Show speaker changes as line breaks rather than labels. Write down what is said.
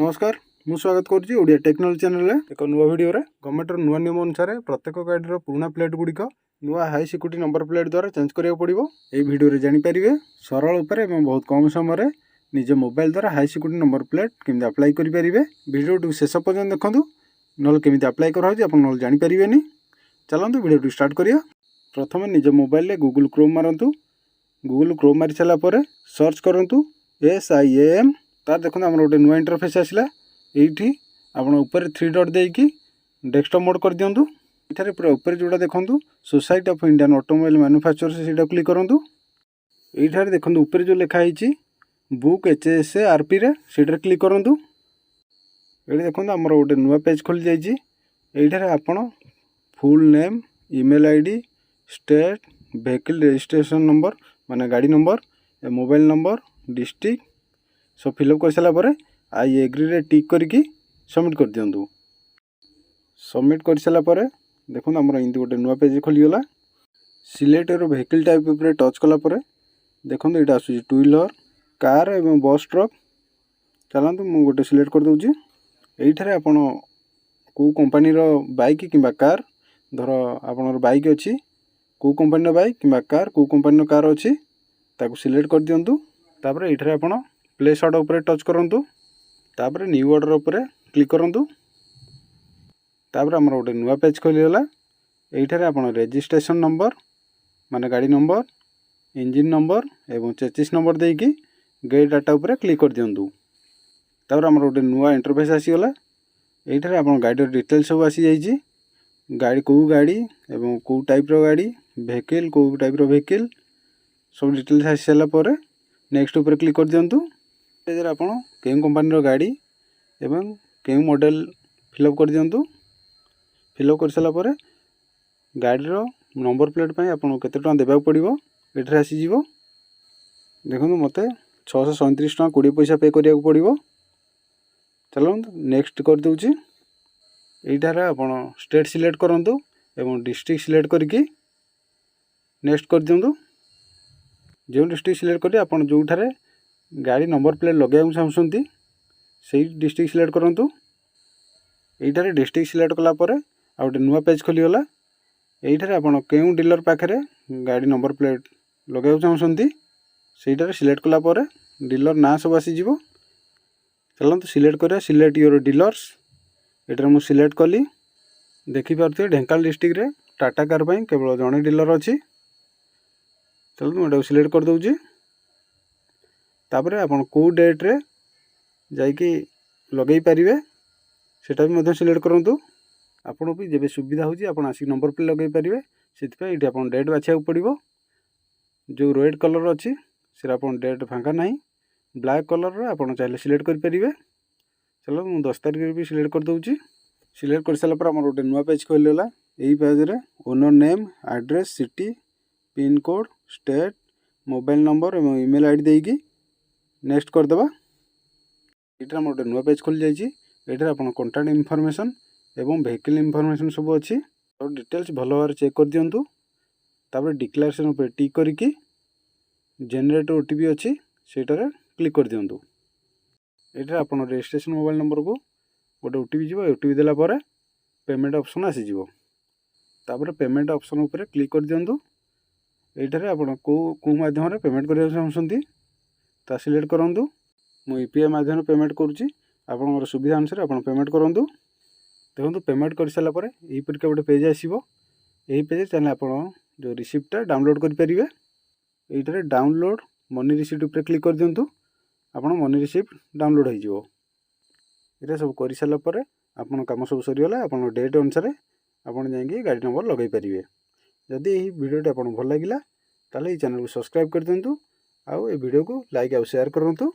ନମସ୍କାର, ମୁଁ ସ୍ୱାଗତ କରୁଛି ଓଡ଼ିଆ ଟେକ୍ନୋଲୋଜି ଚ୍ୟାନେଲରେ ଏକ ନୂଆ ଭିଡ଼ିଓରେ। ଗଭର୍ଣ୍ଣମେଣ୍ଟର ନୂଆ ନିୟମ ଅନୁସାରେ ପ୍ରତ୍ୟେକ ଗାଡ଼ିର ପୁରୁଣା ପ୍ଲେଟ୍ ଗୁଡ଼ିକ ନୂଆ ହାଇ ସିକ୍ୟୁରିଟି ନମ୍ବର ପ୍ଲେଟ୍ ଦ୍ୱାରା ଚେଞ୍ଜ କରିବାକୁ ପଡ଼ିବ। ଏହି ଭିଡ଼ିଓରେ ଜାଣିପାରିବେ, ସରଳ ଉପାୟରେ ଏବଂ ବହୁତ କମ୍ ସମୟରେ ନିଜ ମୋବାଇଲ ଦ୍ୱାରା ହାଇ ସିକ୍ୟୁରିଟି ନମ୍ବର ପ୍ଲେଟ୍ କେମିତି ଆପ୍ଲାଏ କରିପାରିବେ। ଭିଡ଼ିଓଟିକୁ ଶେଷ ପର୍ଯ୍ୟନ୍ତ ଦେଖନ୍ତୁ, ନହେଲେ କେମିତି ଆପ୍ଲାଏ କରାହେଉଛି ଆପଣ ନହେଲେ ଜାଣିପାରିବେନି। ଚାଲନ୍ତୁ, ଭିଡ଼ିଓଟି ଷ୍ଟାର୍ଟ କରିବା। ପ୍ରଥମେ ନିଜ ମୋବାଇଲରେ ଗୁଗୁଲ୍ କ୍ରୋମ୍ ମାରନ୍ତୁ। ଗୁଗୁଲ୍ କ୍ରୋମ୍ ମାରି ସାରିଲା ପରେ ସର୍ଚ୍ଚ କରନ୍ତୁ SIAM। ତାର ଦେଖନ୍ତୁ, ଆମର ଗୋଟେ ନୂଆ ଇଣ୍ଟରଫେସ୍ ଆସିଲା। ଏଇଠି ଆପଣ ଉପରେ ଥ୍ରୀ ଡଟ୍ ଦେଇକି ଡେସ୍କଟପ୍ ମୋଡ଼୍ କରିଦିଅନ୍ତୁ। ଏଠାରେ ପୁରା ଉପରେ ଯେଉଁଟା ଦେଖନ୍ତୁ, Society of Indian Automobile Manufacturers, ସେଇଟା କ୍ଲିକ୍ କରନ୍ତୁ। ଏଇଠାରେ ଦେଖନ୍ତୁ, ଉପରେ ଯେଉଁ ଲେଖା ହେଇଛି ବୁକ୍ HSRPରେ, ସେଇଟାରେ କ୍ଲିକ୍ କରନ୍ତୁ। ଏଇଠି ଦେଖନ୍ତୁ, ଆମର ଗୋଟେ ନୂଆ ପେଜ୍ ଖୋଲିଯାଇଛି। ଏଇଠାରେ ଆପଣ full name, email ID, state, vehicle registration number ମାନେ ଗାଡ଼ି ନମ୍ବର, ମୋବାଇଲ୍ ନମ୍ବର, ଡିଷ୍ଟ୍ରିକ୍ଟ ସବୁ ଫିଲ୍ଅପ୍ କରିସାରିଲା ପରେ I ଏଗ୍ରିରେ ଟିକ୍ କରିକି ସବମିଟ୍ କରିଦିଅନ୍ତୁ। ସବମିଟ୍ କରିସାରିଲା ପରେ ଦେଖନ୍ତୁ, ଆମର ଏମିତି ଗୋଟେ ନୂଆ ପେଜ୍ ଖୋଲିଗଲା। ସିଲେକ୍ଟ your vehicle type ଉପରେ ଟଚ୍ କଲା ପରେ ଦେଖନ୍ତୁ, ଏଇଟା ଆସୁଛି ଟୁ ହ୍ୱିଲର୍, କାର୍ ଏବଂ ବସ୍, ଟ୍ରକ୍। ଚାଲନ୍ତୁ, ମୁଁ ଗୋଟେ ସିଲେକ୍ଟ କରିଦେଉଛି। ଏଇଠାରେ ଆପଣ କେଉଁ କମ୍ପାନୀର ବାଇକ୍ କିମ୍ବା କାର୍, ଧର ଆପଣଙ୍କର ବାଇକ୍ ଅଛି, କେଉଁ କମ୍ପାନୀର ବାଇକ୍ କିମ୍ବା କାର୍, କେଉଁ କମ୍ପାନୀର କାର୍ ଅଛି, ତାକୁ ସିଲେକ୍ଟ କରିଦିଅନ୍ତୁ। ତାପରେ ଏଇଠାରେ ଆପଣ ପ୍ଲେସ୍ ଅର୍ଡ଼ର ଉପରେ ଟଚ୍ କରନ୍ତୁ। ତାପରେ ନ୍ୟୁ ଅର୍ଡ଼ର ଉପରେ କ୍ଲିକ୍ କରନ୍ତୁ। ତାପରେ ଆମର ଗୋଟେ ନୂଆ ପେଜ୍ ଖୋଲିଗଲା। ଏଇଠାରେ ଆପଣ ରେଜିଷ୍ଟ୍ରେସନ୍ ନମ୍ବର ମାନେ ଗାଡ଼ି ନମ୍ବର, ଇଞ୍ଜିନ୍ ନମ୍ବର ଏବଂ ଚେଚିସ୍ ନମ୍ବର ଦେଇକି ଗେଟ୍ ଡାଟା ଉପରେ କ୍ଲିକ୍ କରିଦିଅନ୍ତୁ। ତାପରେ ଆମର ଗୋଟେ ନୂଆ ଇଣ୍ଟରଫେସ୍ ଆସିଗଲା। ଏଇଠାରେ ଆପଣ ଗାଡ଼ିର ଡିଟେଲ୍ସ ସବୁ ଆସିଯାଇଛି। ଗାଡ଼ି କେଉଁ ଗାଡ଼ି ଏବଂ କେଉଁ ଟାଇପ୍ର ଗାଡ଼ି, ଭେହିକିଲ୍, କେଉଁ ଟାଇପ୍ର ଭେହିକିଲ୍, ସବୁ ଡିଟେଲ୍ସ ଆସି ସାରିଲା ପରେ ନେକ୍ସଟ ଉପରେ କ୍ଲିକ୍ କରିଦିଅନ୍ତୁ। ପେଜ୍ରେ ଆପଣ କେଉଁ କମ୍ପାନୀର ଗାଡ଼ି ଏବଂ କେଉଁ ମଡ଼େଲ୍ ଫିଲ୍ଅପ୍ କରିଦିଅନ୍ତୁ। ଫିଲ୍ଅପ୍ କରିସାରିଲା ପରେ ଗାଡ଼ିର ନମ୍ବର ପ୍ଲେଟ୍ ପାଇଁ ଆପଣଙ୍କୁ କେତେ ଟଙ୍କା ଦେବାକୁ ପଡ଼ିବ, ଏଠାରେ ଆସିଯିବ। ଦେଖନ୍ତୁ, ମୋତେ 637 ଟଙ୍କା 20 ପଇସା ପେ କରିବାକୁ ପଡ଼ିବ। ଚାଲନ୍ତୁ, ନେକ୍ସଟ କରିଦେଉଛି। ଏଇଠାରେ ଆପଣ ଷ୍ଟେଟ୍ ସିଲେକ୍ଟ କରନ୍ତୁ ଏବଂ ଡିଷ୍ଟ୍ରିକ୍ଟ ସିଲେକ୍ଟ କରିକି ନେକ୍ସଟ କରିଦିଅନ୍ତୁ। ଯେଉଁ ଡିଷ୍ଟ୍ରିକ୍ଟ ସିଲେକ୍ଟ କରି ଆପଣ ଯେଉଁଠାରେ ଗାଡ଼ି ନମ୍ବର ପ୍ଲେଟ୍ ଲଗାଇବାକୁ ଚାହୁଁଛନ୍ତି, ସେଇ ଡିଷ୍ଟ୍ରିକ୍ଟ ସିଲେକ୍ଟ କରନ୍ତୁ। ଏଇଠାରେ ଡିଷ୍ଟ୍ରିକ୍ଟ ସିଲେକ୍ଟ କଲା ପରେ ଆଉ ଗୋଟେ ନୂଆ ପେଜ୍ ଖୋଲିଗଲା। ଏଇଠାରେ ଆପଣ କେଉଁ ଡିଲର ପାଖରେ ଗାଡ଼ି ନମ୍ବର ପ୍ଲେଟ୍ ଲଗାଇବାକୁ ଚାହୁଁଛନ୍ତି, ସେଇଟାରେ ସିଲେକ୍ଟ କଲା ପରେ ଡିଲର ନାଁ ସବୁ ଆସିଯିବ। ଚାଲନ୍ତୁ, ସିଲେକ୍ଟ କରିବା। ସିଲେକ୍ଟ your dealers, ଏଠାରେ ମୁଁ ସିଲେକ୍ଟ କଲି। ଦେଖିପାରୁଥିବେ, ଢେଙ୍କାନାଳ ଡିଷ୍ଟ୍ରିକ୍ଟରେ ଟାଟା କାର୍ ପାଇଁ କେବଳ ଜଣେ ଡିଲର ଅଛି। ଚାଲନ୍ତୁ, ମୁଁ ଏଟାକୁ ସିଲେକ୍ଟ କରିଦେଉଛି। ତାପରେ ଆପଣ କେଉଁ ଡେଟ୍ରେ ଯାଇକି ଲଗାଇ ପାରିବେ, ସେଇଟା ବି ମଧ୍ୟ ସିଲେକ୍ଟ କରନ୍ତୁ। ଆପଣଙ୍କୁ ବି ଯେବେ ସୁବିଧା ହେଉଛି, ଆପଣ ଆସିକି ନମ୍ବର ପ୍ଲେଟ୍ ଲଗାଇ ପାରିବେ। ସେଥିପାଇଁ ଏଇଠି ଆପଣ ଡେଟ୍ ବାଛିବାକୁ ପଡ଼ିବ। ଯେଉଁ ରେଡ଼୍ କଲର୍ ଅଛି, ସେଇଟା ଆପଣ ଡେଟ୍ ଫାଙ୍କା ନାହିଁ। ବ୍ଲାକ୍ କଲର୍ର ଆପଣ ଚାହିଁଲେ ସିଲେକ୍ଟ କରିପାରିବେ। ଚାଲ, ମୁଁ 10 ତାରିଖରେ ବି ସିଲେକ୍ଟ କରିଦେଉଛି। ସିଲେକ୍ଟ କରିସାରିଲା ପରେ ଆମର ଗୋଟେ ନୂଆ ପେଜ୍ ଖୋଲିଗଲା। ଏଇ ପେଜ୍ରେ owner name, address, city, pincode, state, mobile number ଏବଂ ଇମେଲ୍ I D ଦେଇକି ନେକ୍ସଟ କରିଦେବା। ଏଇଠାରେ ଆମର ଗୋଟେ ନୂଆ ପେଜ୍ ଖୋଲିଯାଇଛି। ଏଇଠାରେ ଆପଣ କଣ୍ଟାକ୍ଟ ଇନଫର୍ମେସନ୍ ଏବଂ ଭେହିକିଲ୍ ଇନଫର୍ମେସନ୍ ସବୁ ଅଛି। ଆଉ ଡିଟେଲ୍ସ ଭଲ ଭାବରେ ଚେକ୍ କରିଦିଅନ୍ତୁ। ତାପରେ ଡିକ୍ଲାରେସନ୍ ଉପରେ ଟିକ୍ କରିକି ଜେନେରେଟ୍ OTP ଅଛି, ସେଇଟାରେ କ୍ଲିକ୍ କରିଦିଅନ୍ତୁ। ଏଇଠାରେ ଆପଣ ରେଜିଷ୍ଟ୍ରେସନ୍ ମୋବାଇଲ୍ ନମ୍ବରକୁ ଗୋଟେ OTP ଯିବ। OTP ଦେଲା ପରେ ପେମେଣ୍ଟ ଅପସନ୍ ଆସିଯିବ। ତାପରେ ପେମେଣ୍ଟ ଅପସନ୍ ଉପରେ କ୍ଲିକ୍ କରିଦିଅନ୍ତୁ। ଏଇଠାରେ ଆପଣ କେଉଁ କେଉଁ ମାଧ୍ୟମରେ ପେମେଣ୍ଟ କରିବାକୁ ଚାହୁଁଛନ୍ତି, ତା ସିଲେକ୍ଟ କରନ୍ତୁ। ମୁଁ UPI ମାଧ୍ୟମରେ ପେମେଣ୍ଟ କରୁଛି। ଆପଣଙ୍କର ସୁବିଧା ଅନୁସାରେ ଆପଣ ପେମେଣ୍ଟ କରନ୍ତୁ। ଦେଖନ୍ତୁ, ପେମେଣ୍ଟ କରିସାରିଲା ପରେ ଏହିପରିକା ଗୋଟେ ପେଜ୍ ଆସିବ। ଏହି ପେଜ୍ରେ ଚାହିଁଲେ ଆପଣ ଯେଉଁ ରିସିପ୍ଟଟା ଡାଉନଲୋଡ଼୍ କରିପାରିବେ। ଏଇଠାରେ ଡାଉନଲୋଡ଼୍ ମନି ରିସିପ୍ଟ ଉପରେ କ୍ଲିକ୍ କରିଦିଅନ୍ତୁ। ଆପଣ ମନି ରିସିପ୍ଟ ଡାଉନଲୋଡ଼୍ ହୋଇଯିବ। ଏଇଟା ସବୁ କରିସାରିଲା ପରେ ଆପଣ କାମ ସବୁ ସରିଗଲା। ଆପଣଙ୍କ ଡେଟ୍ ଅନୁସାରେ ଆପଣ ଯାଇକି ଗାଡ଼ି ନମ୍ବର ଲଗାଇ ପାରିବେ। ଯଦି ଏହି ଭିଡ଼ିଓଟି ଆପଣଙ୍କୁ ଭଲ ଲାଗିଲା, ତାହେଲେ ଏହି ଚ୍ୟାନେଲକୁ ସବସ୍କ୍ରାଇବ୍ କରିଦିଅନ୍ତୁ ଆଉ ଏ ଭିଡ଼ିଓକୁ ଲାଇକ୍ ଆଉ ସେୟାର କରନ୍ତୁ।